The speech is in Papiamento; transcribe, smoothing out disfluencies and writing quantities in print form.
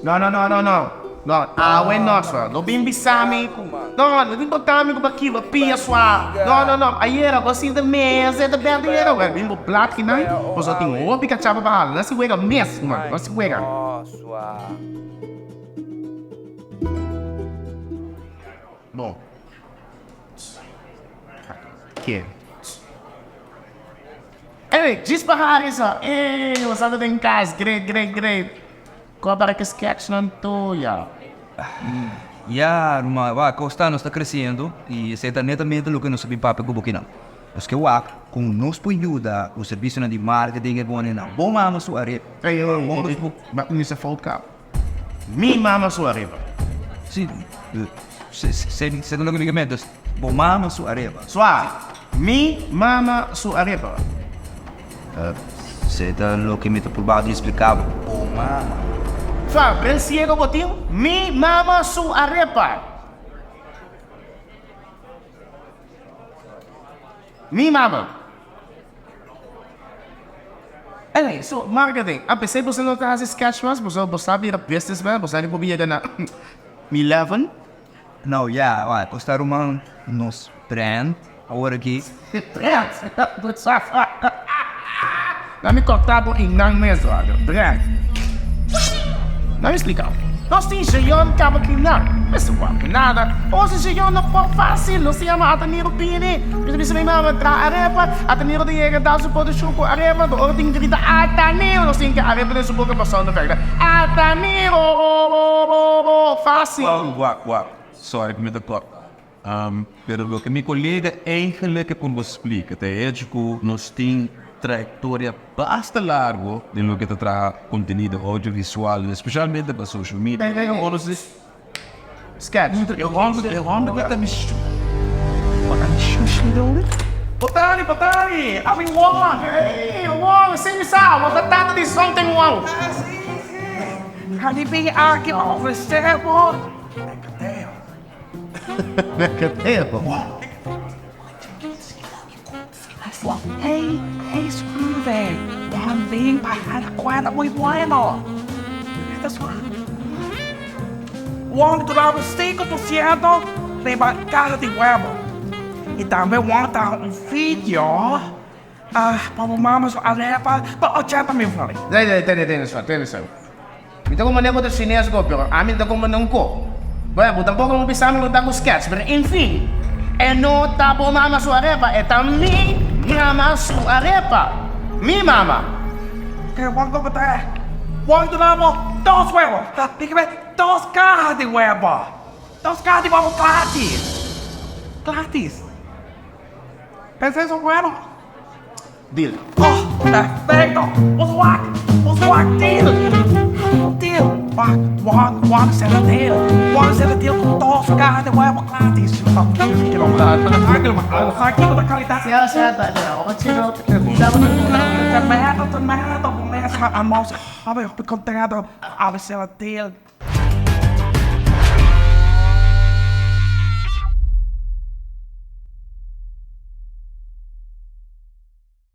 No, no, no, no, no. No, awe no, swa. No bin bisa mi ku. No, no bin konta mi ku bo a kibra pia, swa. No, no, no. Ayera bo a sinta mesa e ta bèrdè ayera. Wèl, bin bo plat kinan, pasobra tin hopi kachapa pa hala. No hasi wega mes, man. No hasi wega. Bon. Ke? Anyway, djis pa hari so. Ey, bo sa ta den kas. Great, great, great. Ko para ke sketchnan tur ya? Ya, ruman, wak, kosta nos ta kresiendo i esei ta netamente loke nos a bin papia ku bo kinan. Nos ke wak kon nos por yuda ku servisionan di marketing e pone na bo mama su arepa. Ey, ey, ey, bo a kuminsá fout kaba. Mi mama su arepa. Si, se ta loke mi ke mete, bo mama su arepa. Sua, mi mama su arepa. Se ta loke mi ta purba di splika bo, bo mama. Sua, bril siego bo tin? Mi mama su arepa. Mi mama. Anyway, so marketing. A pesar boso no ta hasi sketch mas, boso bo sa bira businessman, bo sa riba bo yega na mi level. No, ya, wak, nos ta ruman nos brand awor aki. Brand? Laat mi corta bo einan mes, brother. Brand. Laat mi splica bo. Nos tin Jeon caba cu nan. Mester wak cu nada. Os Jeon no por facil. Nos ta yama Atamiro bini. Mi ta bisa mi mama traha arepa. Atamiro ta yega dal su produccion cu arepa. Ora tin grita Atamiro nos tin ki arepa den su boca pa sound effect. Atamiro! Facil. Wak, wak. Sorry cu mi ta corta. Pero loke mi kolega eigenlik a purba splika ta e hecho ku nos tin trayektoria basta largo den loke ta traha kontenido audiovisual, espeshalmente pa social media. Tene tene so tene so mi ta comprende bo ta chines go pero ami no ta comprende un ko bueno bo tampoco no bisa mi bo ta ku sketch pero enfin e no ta bo mama su arepa e ta mi mama su arepa mi mama. Deal. Oh, perfecto! Ons wak! Ons wak deal! Deal! Wak, wak, wak, sera deal! Wak, sera deal ku dos kaha di huevo gratis!